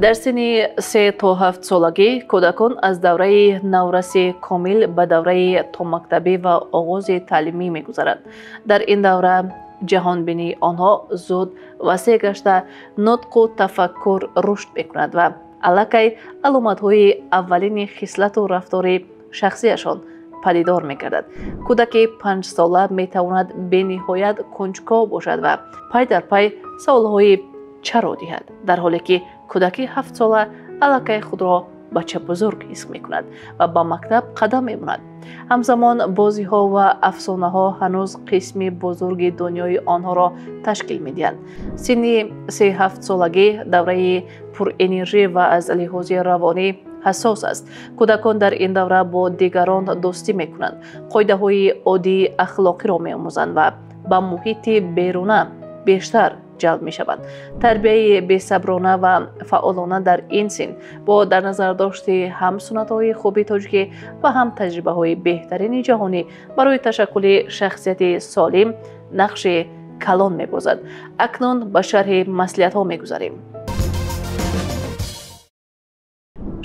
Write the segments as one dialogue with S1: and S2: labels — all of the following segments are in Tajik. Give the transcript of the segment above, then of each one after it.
S1: Дар синни 3 то 7 солагӣ кӯдакон аз давраи навраси комил ба давраи томактабӣ ва оғози таълимӣ мегузаранд. Дар ин давра ҷаҳонбинии онҳо зуд васеъ гашта, нутқу тафаккур рушд мекунад ва аллакай аломатҳои аввалини хислату рафтори шахсияшон падидор мегардад. Кӯдаки 5-сола метавонад бениҳоят кунҷков бошад ва пай дар пай саволҳои чаро диҳад, дар ҳоле ки кӯдаки 7-сола аллакай худро бача бузург ҳис мекунад ва ба мактаб қадам мемонад. Ҳамзамон бозиҳо ва афсонаҳо ҳанӯз қисми бузурги дунёи онҳоро ташкил медиҳанд. Синни 3-7 солагӣ давраи пурэнержӣ ва аз лиҳози равонӣ ҳассос аст. Кӯдакон дар ин давра бо дигарон дӯстӣ мекунанд, қоидаҳои оддии ахлоқиро меомӯзанд ва ба муҳити беруна бештар ҷалб мешаванд. Тарбияи бесаброна ва фаъолона дар ин син бо дар назардошти ҳам суннатҳои хуби тоҷикӣ ва ҳам таҷрибаҳои беҳтарини ҷаҳонӣ барои ташаккули шахсияти солим нақши калон мебозад. Акнун ба шарҳи маслиҳатҳо мегузарем.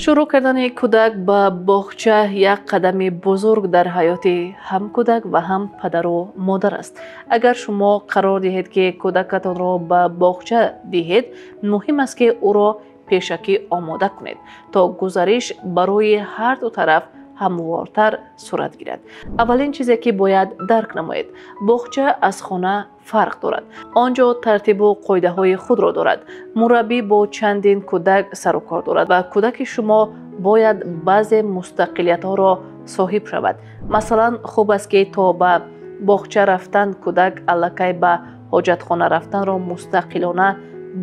S1: Шурӯъ кардани кӯдак ба боғча як қадами бузург дар ҳаёти ҳам кӯдак ва ҳам падару модар аст. Агар шумо қарор диҳед, ки кӯдакатонро ба боғча диҳед, муҳим аст, ки ӯро пешакӣ омода кунед, то гузариш барои ҳар ду тараф ҳамвортар сурат гирад. Аввалин чизе, ки бояд дарк намоед, боғча аз хона фарқ дорад. Он ҷо тартибу қоидаҳои худро дорад. Мураббӣ бо чандин кӯдак сару кор дорад ва кӯдаки шумо бояд баъзе мустақилиятҳоро соҳиб шавад. Масалан, хуб аст, ки то ба боғча рафтан кӯдак аллакай ба ҳоҷатхона рафтанро мустақилона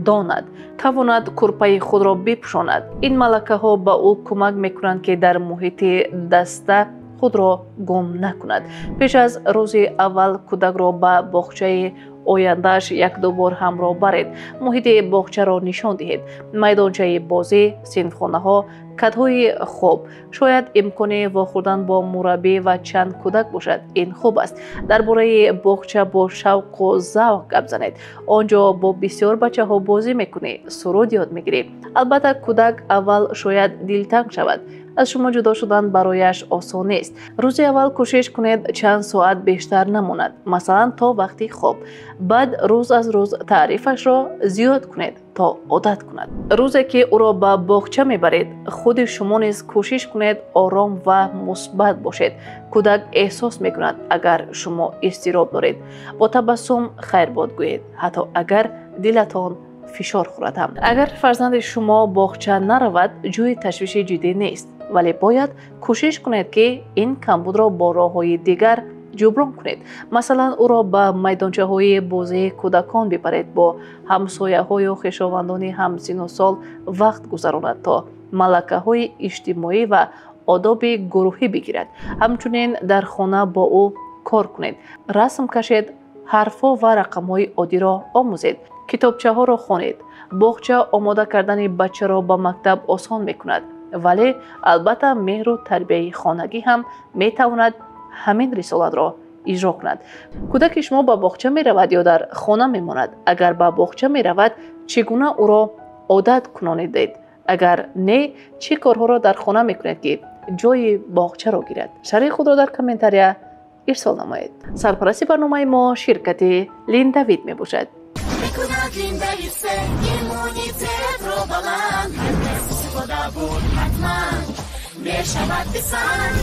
S1: донад, тавонад курпаи худро бипӯшонад. Ин малакаҳо ба ӯ кӯмак мекунанд, ки дар муҳити даста худро гум накунад. Пеш аз рӯзи аввал кӯдакро ба боғчаи ояндааш як-ду бор ҳамроҳ баред. Муҳити боғчаро нишон диҳед: майдончаи бозӣ, синфхонаҳо, кадҳои хоб. Шояд имкони вохӯрдан бо мураббӣ ва чанд кӯдак бошад. Ин хуб аст. Дар бораи боғча бо шавқу завқ гап занед. Он ҷо бо бисёр бачаҳо бозӣ мекунӣ, суруд ёд мегирӣ. Албатта, кӯдак аввал шояд дилтанг шавад. Аз шумо ҷудо шудан барояш осон нест. Рӯзи аввал кӯшиш кунед чанд соат бештар намонад, масалан, то вақти хоб. Баъд рӯз аз рӯз таърифашро зиёд кунед, то одат кунад. Рӯзе ки ӯро ба боғча мебаред, худи шумо низ кӯшиш кунед ором ва мусбат бошед. Кӯдак эҳсос мекунад, агар шумо изтироб доред. Бо табассум хайрбод гӯед, ҳатто агар дилатон фишор хӯрад ҳам. Агар фарзанди шумо боғча наравад, ҷои ташвиши ҷиддӣ нест, вале бояд кӯшиш кунед, ки ин камбудро бо роҳҳои дигар ҷуброн кунед. Масалан, ӯро ба майдончаҳои бозии кӯдакон бибаред, бо ҳамсояҳою хешовандони ҳамсину сол вақт гузаронад, то малакаҳои иҷтимоӣ ва одоби гурӯҳӣ бигирад. Ҳамчунин дар хона бо ӯ кор кунед, расм кашед, ҳарфҳо ва рақамҳои оддиро омӯзед, китобчаҳоро хонед. Боғча омода кардани бачаро ба мактаб осон мекунад, вале албатта меҳру тарбияи хонагӣ ҳам метавонад ҳамин рисолатро иҷро кунад. Кӯдаки шумо ба боғча меравад ё дар хона мемонад? Агар ба боғча меравад, чӣ гуна ӯро одат кунонидед? Агар не, чӣ корҳоро дар хона мекунед, ки ҷои боғчаро гирад? Шарҳи худро дар комментария ирсол намоед. Сарпарасти барномаи мо ширкати Линдавид мебошад.
S2: Мекунад Линдавид се иммунитетро баланд, ҳар кас истифода бурд ҳатман мешавад писанд.